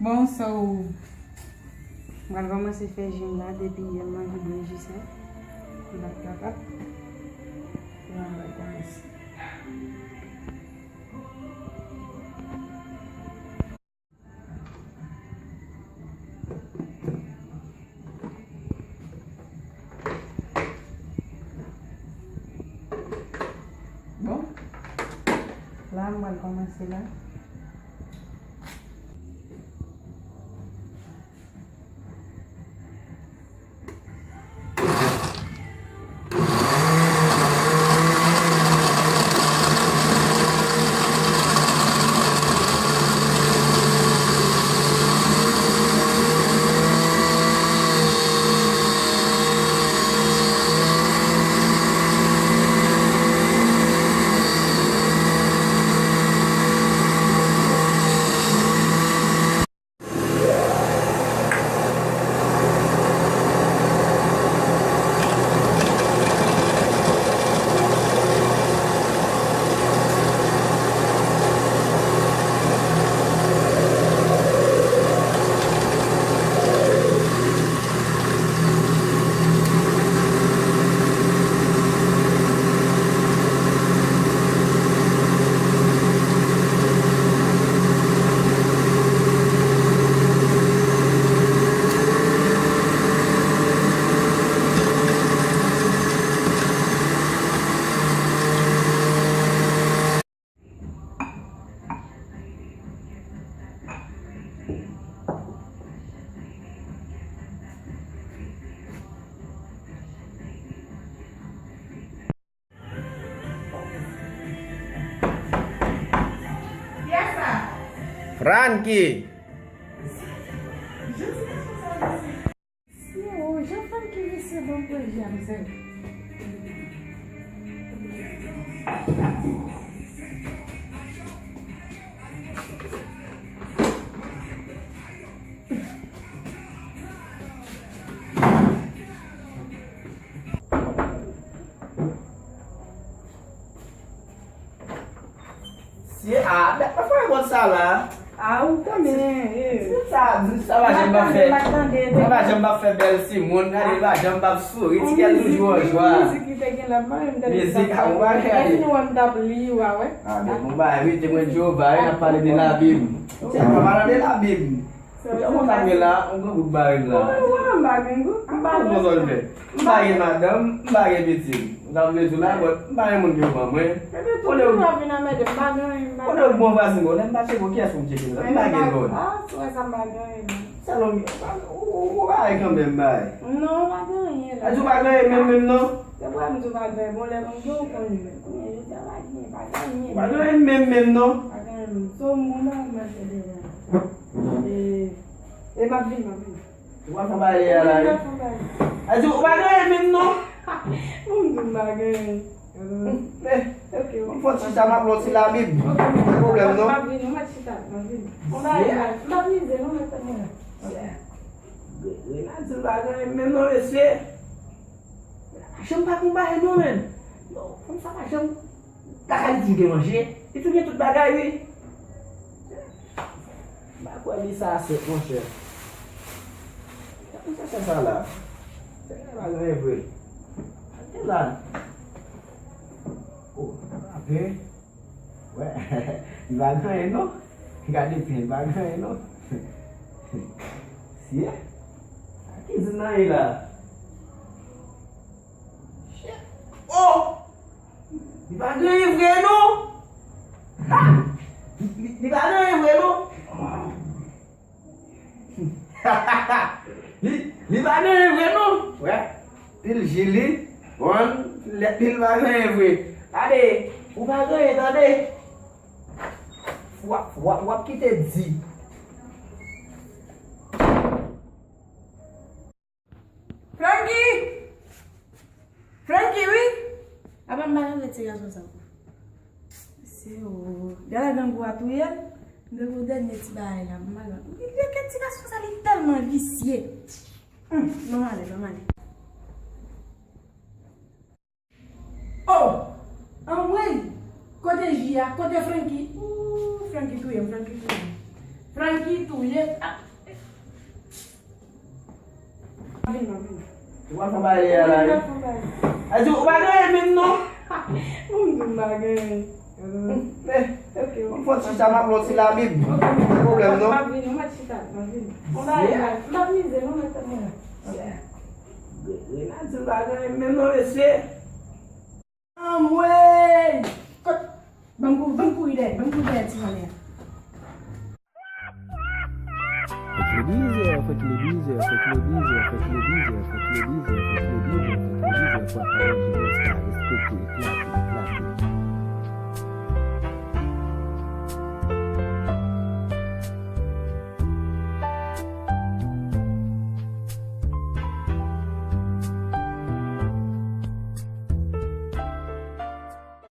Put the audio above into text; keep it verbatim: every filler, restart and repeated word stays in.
Bon, so, m pral kòmanse fè ji m la depi yè m manje bwen ji sa. M pa t kapab. Kounya m pral kòmanse. Bon, la m pral kòmanse la. Francky! Mesye, o, jan fanm ki visye ban m pran jam, sè. Sye, a, bèt pa fè konn sa la. A, ou konnen, e. Sa, sa pa janm pa fè. Sa pa janm pa fè bèl timoun. Gade, pa janm pa souri. Ti kè toujou an jwa. Mizik li te gen la, m pa menm tande. Mizik, a, ou pa gade. Lè fini wè m t ap li, ou pa wè. A, men bon bagay, wi, temwen Jewova, wi, n ap pale de Labib. Se pa pale de Labib. Jan konsa m ye la, yon granmoun ba yo la. Ou wè m pa gen gou? M pa gen gou. M pa gen madanm, m pa gen pitit. Sa vle di la, but m pa gen moun ki pran mwen. Epi tou moun ap vin anmède m, m pa gen anyen, m pa gen anyen. Kote w bon vwazen mwen, lè m pa tcheke w, kiyès pou m tcheke la? M pa gen lòd. A, si w wè sa m pa gen anyen, non. Sèlman, ou, ou, ou pa gen kanmenm, bay. Non, m pa gen anyen la. A di w pa gen anyen menm, menm, non? Se pou m di w pa gen anyen, bon, lè m gen w konnen menm. Kounye a, jodi a pa gen, pa gen anyen. Pa gen anyen menm, menm, non? Pa gen anyen menm. So, m bon bagay m al fè deja. E, e m ap vini, m ap vini. Ou pa fè bagay la, wi. Wi, m ap fè bagay. A di, ou pa gen anyen menm, non? Bon, m di m pa gen anyen. Eh, ok, ok. M fò chita, m ap lòt si Labib. Ok, pa pwoblèm, non? M ap vini, m ap chita, m ap vini. Bon bagay, m ap mize, non, men tande la. Renal di l pa gen anyen menm, non, mesye. Janm pa konn bagay non, menm. Non, fanm sa pa janm. Lakay li toujou gen manje. Li toujou gen tout bagay, wi. M pa kwè li sa sèt, monchè. Gade sa, sa, sa la. Sa pa gen anyen vre. Gade la. Oh, pa gen. Wè, li pa gen anyen, non. Gade byen, li pa gen anyen, non. Sye. Sa ki di nan li la? Oh! Li pa gen anyen vre, non. Ha! Li, li, li pa gen anyen vre, non. Li, li pa gen anyen vre, non. Wè. Pil ji li. Bon, lè pil pa gen anyen vre. Gade, ou pa gen anyen, tande. W ap, w ap, w ap kite di. Francky! Francky, wi! Apa m pa tande ti gason sa ankò? Se ou. Gade grangou a touye l. M te pou dènye ti bagay la. M pa tande. Li rete ti gason sa, li tèlman visye. Hum, ban m ale, ban m ale. Oh! Anmwey! Kote ji a? Kote Francky? Ooh, Francky touye m, Francky touye m. Nan ki tou ye? Ah. Vin non, vin non. Ou pa fè bagay la, wi. Ou pa fè bagay. A di, ou pa gen menm non. Ou m di m pa gen. Eh, ok, m fò chita, m ap lè ti Labib. Ok, pa pwoblèm non. M ap vin, m ap chita, m ap vin. Ou pa gen, m ap mize non, mèt mwen. Renal di m pa gen menm non, mesye. Anmwey! Kot? Ban m kou-, ban m kouri dèyè, ban m kouri dèyè ti mannè a. Fèk le bizè, fèk le bizè, fèk le bizè, fèk le bizè, fèk le bizè, fèk le bizè, fèk le bizè, pwòpayè jenès la respekte eklate.